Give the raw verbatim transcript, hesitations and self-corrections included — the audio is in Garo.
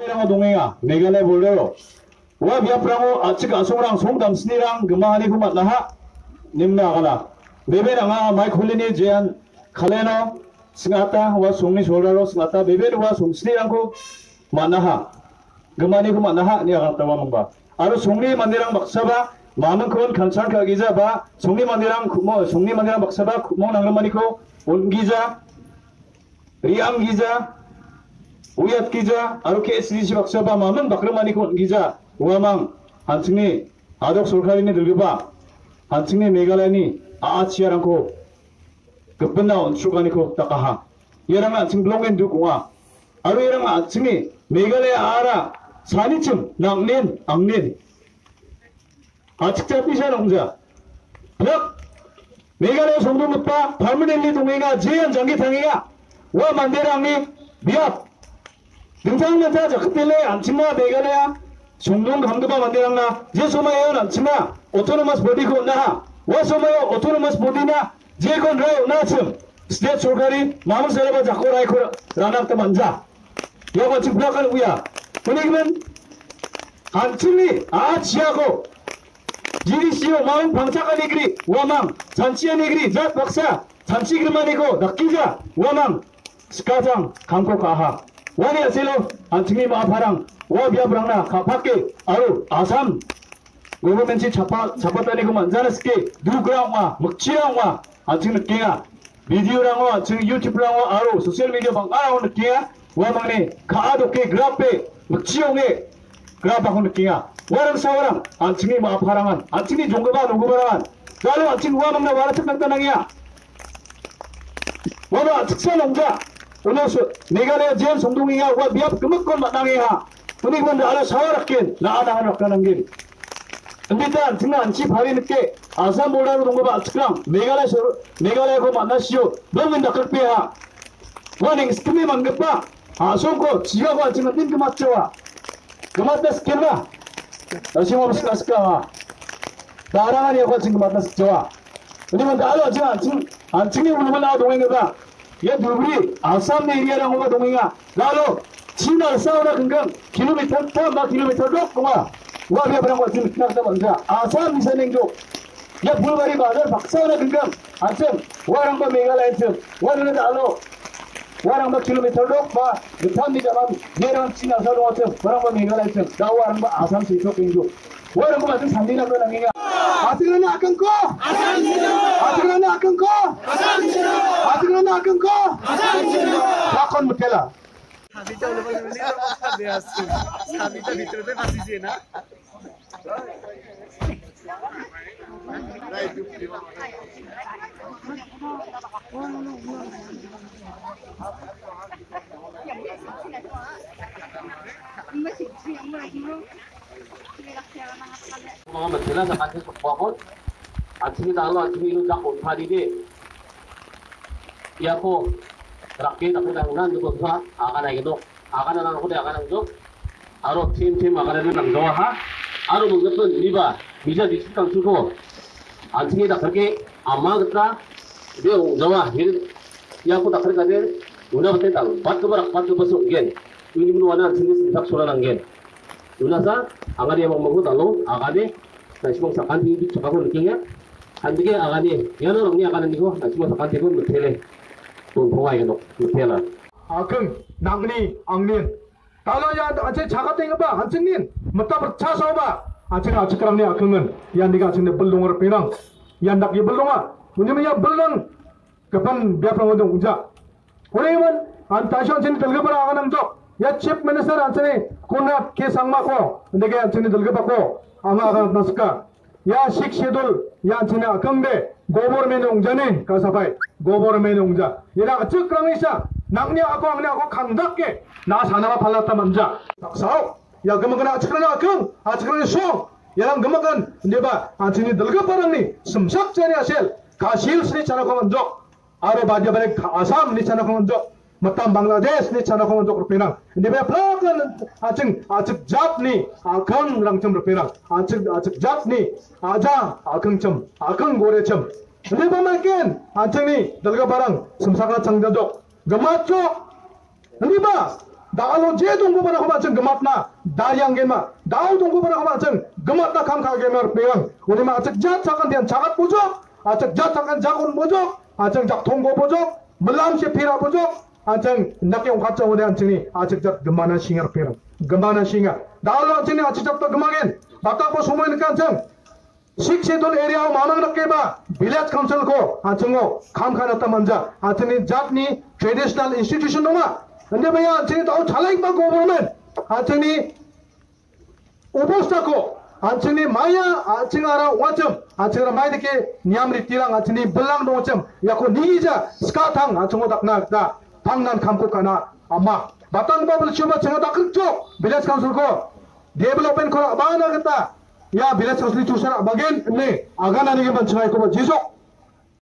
Dongenga, Meghalaya border-o. Ua biaprango a·chik a·songrang song damsnirang gimaaniko man·aha, nimna agana. Bebe nanga maikolini jean kaleno singata, ua songni soraro singata, bebe ua songsnirangko man·aha, gimaaniko man·aha, ine aganataba mangba. Aro songni manderang baksaba, mamingkon kansan ka·gija ba, songni manderang kumo, songni manderang baksaba, kumo nangrimaniko on·gija, re·anggija, uiatgija, aro K S D C baksaba maming bakrimaniko on·gija, uamang, an·chingni adok sorkarini dilgipa, an·chingni Meghalayani a·achiarangko gipina on·srokaniko dakaha. Iarang an·ching bilongen duk ong·a. Aro iarang an·chingni Meghalaya a·ara sanichim nang·nin, angnin achikjapisa nongja. Pilak Meghalaya songdonggipa permanently dongenga, jean janggi tangenga. Ua manderangni biap. Dingtang dingtang jakatele an·chingna Meghalaya songdong kamgipa manderangna je somaio an·chingna autonomous body-ko on·aha. Ua somaio autonomous body-na jekon rai on·achim. State sorkari maming salaba jako raiko ra-, rana gita man·ja. Iako an·ching biakan uia. Unigimin an·chingni a·achiako G D C-o maming pangchakanigri, uamang, chanchianigri, jat baksa, chanchigrimaniko dakgija, uamang, sikachang, kamko ka·aha. Uani a·selo, an·chingni ma·aparang, ua biaprangna ka·pake, aro Assam government-chi chapa-, chapataniko man·jana sike, dugra ong·a, mikchira ong·a, an·ching nikenga. Video-rango, an·ching YouTube-rango aro social media bang·arango nikenga. Uamangni ka·a doke grape, mikchi ong·e grapako nikenga. Uarang sawarang, an·chingni ma·aparangan, an·chingni jonggipa nonggiparangan, dalo an·ching uamangna uarachipna gita nangenga. Uaba an·chiksa nongja. Uno su-, Meghalaya jean songdongenga, ua biap gimikkon man·angenga. Uni gimin dalo sawa rakken, na·a nangan rakna nanggen. Indita an·chingna an·chi pari nike, Assam border-o donggipa an·chikrang, Meghalaya sor-, Meghalayako man·asio, bilongen dakgrikbeha. Ua neng·sikime man·gipa a·songko, chigako an·ching an·tin gimatjawa. Gimatna sikenba. Asimo sika sika. Darangani iako an·ching gimatna sikjawa. Ini manta alo an·ching, an·ching, an·chingni ulumana dongengipa. Ia Dhubri, Assam-ni area-rangoba dongenga. Lalo, Chin alsaona ginggang, kilometer gittam ba kilometer dok donga. Ua biaprangko an·ching nikna gita man·ja. Assam nisanengjok. Ia Phulbari bazar paksaona ginggang. An·ching, uarangba Meghalaya an·ching. Uarangna da·alo. Uarangba kilometer dok ba gittamni jaman, jerang Chin alsa donga an·ching. Uarangba Meghalaya an·ching. Da uarangba Assam sengsokengjok. Uarangko an·ching sandina gita nangenga. Atingrana akangko. Atingrana akangko. Atingrana akangko. Bakon mitela. Mama mitela sakantiko sokbakon, an·chingni dalo an·chingni ilo jak on·tadide. Iako rake dake dangnan dukotsa agan aigenok. Agan anangkode agan angjok. Aro tim tim agan anu nangjawaha. Aro manggipin niba, bija district council-ko an·chingni dakgrike ama gita de ong·jawa. Iako dakgrikade una bate dal, batgipa rakbatgipa so ong·gen. Uni gimin uana an·chingni simsak sona nanggen. Unasa, angade ia mangmangko dalo, agade, nasimang sakanti chakako nikenga. Andike agade, iano nangni agananiko, nasimang sakantiko mitele. Tongtonga iano, mitela. Aking, nangni, angnin. Dalo ia an·ching chakatenggipa, an·chingnin, mitap ritchasaoba, an·ching a·chikrangni akingen, iandike an·chingni bildonga ripengrang. Iandake bildonga, unimi ia bildong, gipin biaprangode ong·ja. Uni gimin, an-, tangsho an·chingni dilgipara aganangjok. Ia Chief Minister an·chingni Conrad K Sangmako, indake an·chingni dilgipako, anga aganatna sika. Ia Sixth Schedule, ia an·chingni akingde, government-ni ong·jani, ka·sapai, government-ni ong·ja. Iara a·chikrangni sa, nangni ako, angni ako kangdake, na·a sanaba palata man·ja. Baksao, ia gimikan a·chikrangni aking, a·chikrangni song, iarang gimikan, indiba, an·chingni dilgiparangni, simsakjani a·sel, Khasi Hills-ni chanako man·jok. Aro badiabari Assam-ni chanako man·jok, mitam Bangladesh-ni chanako man·jok ripengrang. Indiba plakan an·ching, a·chik jatni, akingrangchim ripengrang. A·chik, a·chik jatni, aja, akingchim, aking gorechim. Indiba maiken, an·chingni dilgiparang, simsakna changjajok, gimatjok. Indiba, Da·alo je donggiparangkoba an·ching gimatna darianggenma. Da·o donggiparangkoba an·ching gimatna kam ka·genma ripeng. Uni ma an·ching jat sakantian chagat bojok, an·ching jat sakan jagon bojok, an·ching jaktonggo bojok, milamse pera bojok, an·ching indake ong·katjak ode an·chingni an·ching jat gimana sringa ripeng. Gimana sringa. Da·alo an·chingni an·ching jatba gimagen. Batako somoi nika an·ching Sixth Schedule area-o mamang dakeba village council-ko an·chingo kam ka·na gita man·ja. An·chingni jatni traditional institution donga. Inde baya an·chingni da·o chalaigipa government an·chingni obostako, an·chingni maya, an·chingara ong·achim, an·chingara maidake niam ritirang, an·chingni bilang dongachim, iako nigija skatang an·chingo dakna gita pangnan kamko ka·na ama. Batanggipa bilsio ba chinga dakrikjok village council-ko development-ko ra·bana gita ia village council-ni chusara bagen ine agananigimin chingaikoba jejok.